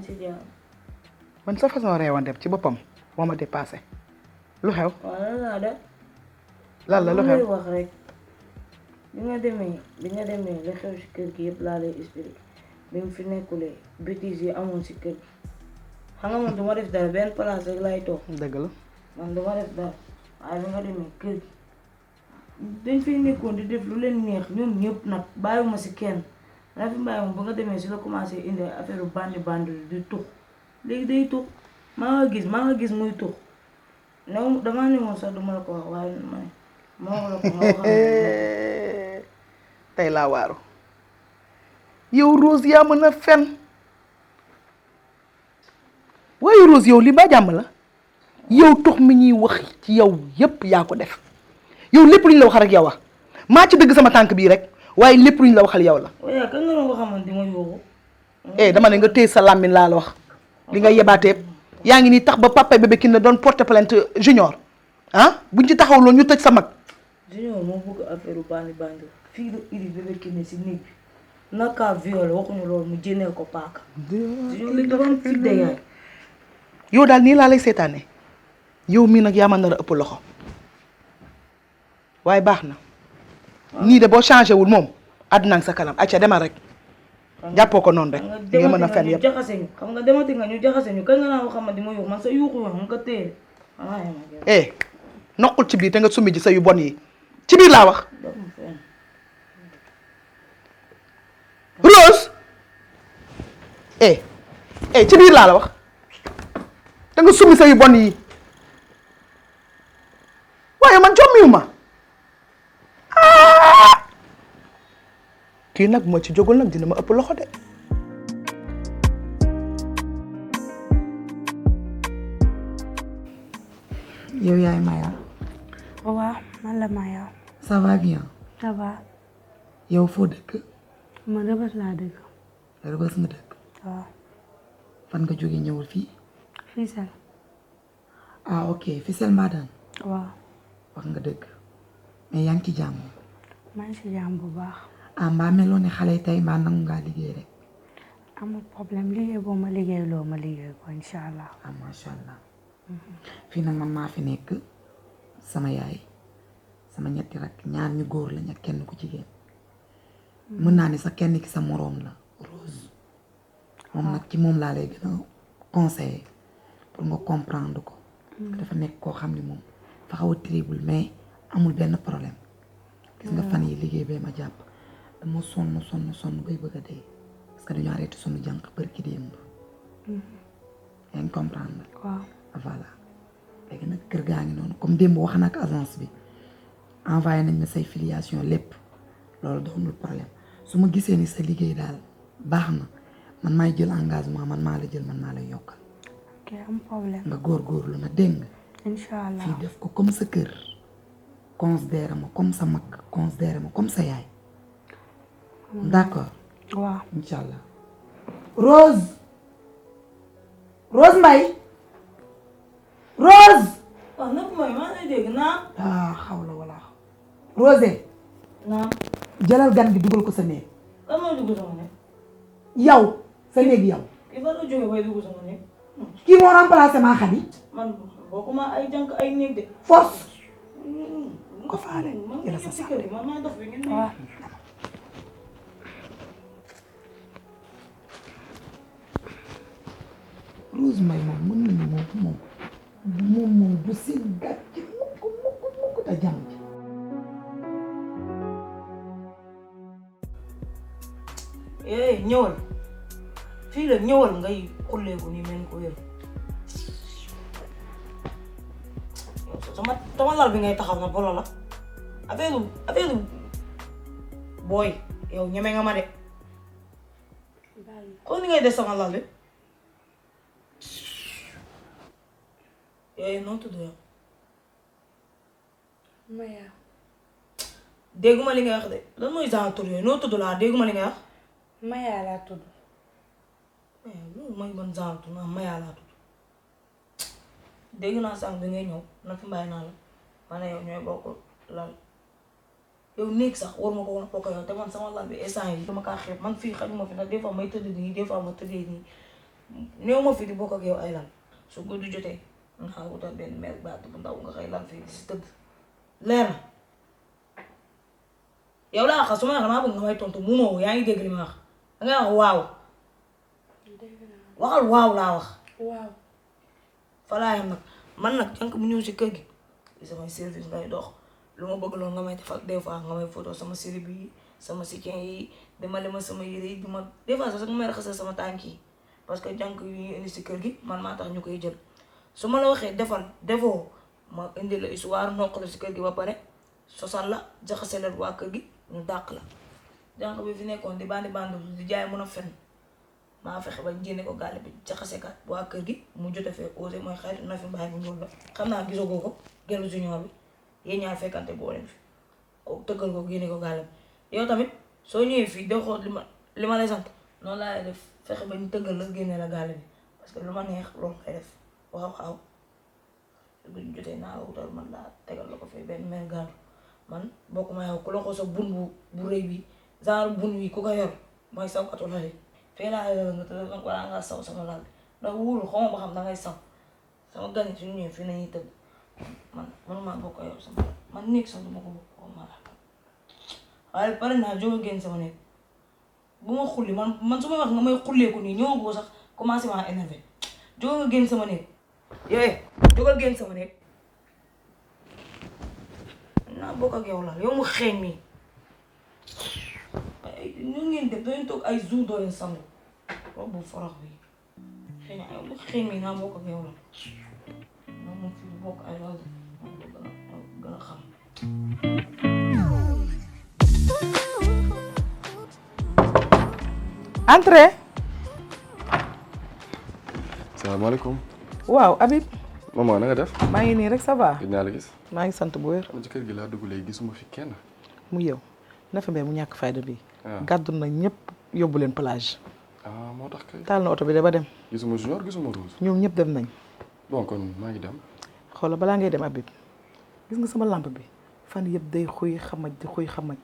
ci jàmm. man sa façon reewante ci boppam moo ma dépassé lu xew. waaw lan laa def. lan la lu xew wax rek bi nga demee li xew ci kër gi yëpp laa lay expliqué bi mu fi nekkulee bêtises yi amoon ci kër gi xam nga man du ma def dara benn place rek lay toog. dëgg la man du ma def dara waaye bi nga demee kër gi dañ fiy nekkoon di def lu leen neex ñoom ñëpp nag bàyyiwuma ci kenn la fi bàyyiwuma ba nga demee ci la commencé indi affaire bandi di tux léegi day tux maa nga gis muy tux new damaa ne woon sax duma la ko wax waaye ma wax la ko nga wax tey laa waaru yow Rose yaa mën a fen waaye Rose yow li ba jàmm la yow tux mi ñuy wax ci yow yépp yaa ko def yow lépp lu ñu la wax rek yow a maa ci dëgg sama tànk bii rek waaye lépp lu ñu la waxal yow la. waaye kan nga doon wax xamante ma yóbbu. dama ne nga téye sa làmmiñ laa la wax li nga yebaatee yaa ngi nii tax ba papa bébé ki ne doon porter plainte junior ah buñ ci taxaw loolu ñu tëj sa mag. junior moo bëgg affaire bandi fii la iri bébé ki ne si néeg bi naka violé waxuñu loolu mu jénneel ko paaka. junior li dafa am fit de yaay. yow daal nii laa lay seetaane yow mii nag yaa ma nar a ëpp loxo waaye baax na nii de boo changé wul moom àdduna sa kanam acca demal rek jàppoo ko noonu rek di nga mën a fen yëpp xam nga demati nga ñu jaxase ñu kañ nga naa xamante ma yuux man sa yuuxu wax nga téye noqul ci biir te nga summi ji sa yu bon yi ci biir laa wax Rose ci biir laa la wax te nga summi sa yu bon yi waaye man jommiwu ma kii nag moo ci jógul nag dina ma ëpp loxo de. yow yaay Maya. waaw man la Maya. ça va bien. ça va. yow foo dëkk. man Rebeuss laa dëkk. Rebeuss nga dëkk. waaw. fan nga jóge ñëwul fii. Fissel. ok Fissel Mbadane. waaw. wax nga dëgg mais yaa ngi ci jàmm. maa ngi ci jàmm bu baax. mbaa meloon ne xale yi tey mbaa nangu ngaa liggéey rek. amul problème liggéey boo ma liggéey loo ma liggéey ko incha allah. macha allah. fii nag man maa fi nekk sama yaay sama ñetti rak ñaar ñu góor lañ ak kenn ku jigéen. mën naa ne sax kenn ki sa moroom la Rose. moom nag ci moom laa lay gën a conseiller pour nga comprendre ko. dafa nekk koo xam ni moom fa xaw a terrible mais amul benn problème. gis nga fan yi liggéey bee ma jàpp dama sonn bay bëgg a dee parce que dañu arrêté sunu jànq bërki démb. yaa ngi comprendre. waaw voilà léegi nag kër gaa ngi noonu comme démb wax na ak agence bi envoyé nañ ma say filiation lépp loolu doonul problème su ma gisee ni sa liggéey daal baax na man maay jël engagement man maa la jël man maa lay yokkal. ok am problème. nga góorgóorlu na dégg nga. incha allah fii def ko comme sa kër. considéré ma comme sa mag considéré ma comme sa yaay. d'accord. waaw incha allah. Rose Mbaye. Rose. waaw nag mooy maa ngi lay dégg naa. xawla wala Rose. naa. jëlal gan gi dugal ko sa néeg. lan mooy dugg sama néeg. yow sa néeg yow. kii fan la jógee bay dugg sama néeg. kii moo remplacé maa xam ni. man bokkuma ay jànk ay néeg de. force. ko faale jëlal sa sax man maa dox bi ngeen waaw. Rose Mbaye moom mën nañu moom du si gàcc mukk te jàmm ci. ñëwal fii la ñëwal ngay xulleeku ni mel ko wér sama lal bi ngay taxaw na bolo la affaire booy yow ñeme nga ma de kon ni ngay des sama lal bi noo tudd yow Maya. dégguma li ngay wax de lan mooy genre tur yooyu noo tudd laa dégguma li ngay wax Maya laa tudd. loolu mooy man genre tur naa Maya laa tudd dégg naa sànq bi ngay ñëw na fi mbàyyi naa la ma ne yow ñooy bokk lal yow néeg sax war ma ko woon bokk yow te man sama lal bi instant yi dama kaa xeeb man fii xajuma fi nag des fois may tëdd nii des fois ma tëddee nii néew ma fi di bokk ak yow ay lal su guddi jotee nga xam wutal benn mère baatu bu ndaw nga xëy lal fii di si tëdd leer na yow laa wax su ma wax damaa bëgg nga may tontu munoo yaa ngi dégg li ma wax dangay wax waaw waxal waaw laa wax waaw falaayam nag man nag jànk bu ñëw si kër gi samay service ngay dox lu ma bëgg loolu nga may defal des fois nga may photo sama série bi sama soutien yi demale ma sama yére yi di ma des fois sax nga may raxasal sama tànk yi parce que jànk yu ñuy indi si kër gi man maa tax ñu koy jël su ma la waxee defal defoo ma indi la histoire noq la si kër gi ba pare sosal la jaxase la waa kër gi ñu dàq la jànk bi fi nekkoon di bandi di jaay mën a fen maa fexe ba génne ko gàlle bi jaxase kat waa kër gi mu jote fee osé mooy xarit na fi mbaay bu ñuul la xam naa gisagoo ko gelu junior bi yéen ñaar fekkante boo leen fi ko tëggal ko génne ko gàlle bi yow tamit soo ñëwee fii doo xool li ma lay sant noonu laa lay def fexe ba ñu tëggal la génne la gàlle bi parce que lu ma neex loolu ngay def waaw bu ñu jotee naa la wutal man laa tegal la ko fii benn mère gàllu man bokk ma yow ku la ko sa bun bu rëy bi genre bun wi ku ko yor mooy saw atu lali fee laa la nga tëdd nag wala nga saw sama lal bi ndax wóolu xaw ma ba xam dangay saw sama gan yi suñu ñëwee fii nañuy tëdd man manuma bokk yow sama man néeg sax duma ko bokk xaw ma la waaye pare naa jóge génn sama néeg bu ma xulli man su ma wax nga may xulleeku nii ñëw boo sax commencé maa énervé jóge nga génn sama néeg yooyu jógal génn sama néeg naa bokk ak yow la yow mu xeeñ mi ñu ngeen def doon toog ay jour doo leen sangu robu forox bi xëy na yow mu xeeñ mi naa bokk ak yow la moom moom fi bokk ay lal moom gën a xam Entrez. salaamaaleykum. waaw Habib. maman na nga def. maa ngi nii rek ça va. gis naa la gis. maa ngi sant bu wér. man ci kër gi laa dugg léegi gisuma fi kenn. mu yow Nafi Mbaye mu ñàkk fayda bi. waaw gàddu na ñëpp yóbbu leen plage. ah moo tax kay. taal na oto bi de ba dem. gisuma junior gisuma rouge. ñoom ñëpp dem nañ. bon kon maa ngi dem. xoolal balaa ngay dem Habib gis nga sama lampe bi fan yëpp day xuy xamaj di xuy xamaj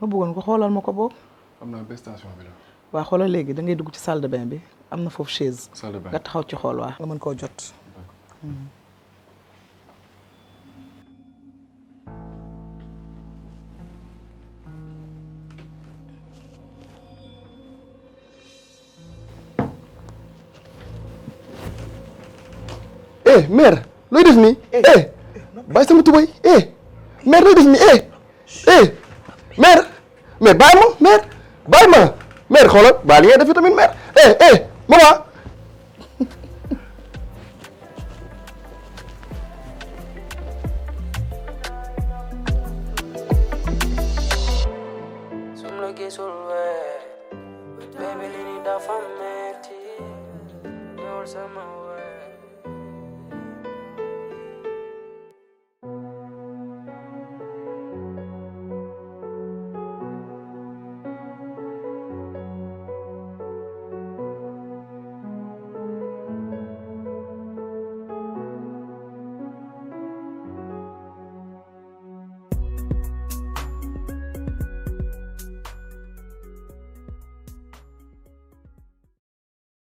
ma bëggoon ko xoolal ma ko boobu. am naa ba station bi la. waa xoolal léegi da ngay dugg ci salle de bain bi am na foofu chaise. salle de bain nga taxaw ci xool waa nga mën koo jot. mère looy def nii. bàyyi sama tubay. mère looy def nii. mère bàyyi ma mère bàyyi ma mère xoolal bàyyi li ngay def tamit mère. maman. Baby, li ni dafa metti ñëwal sama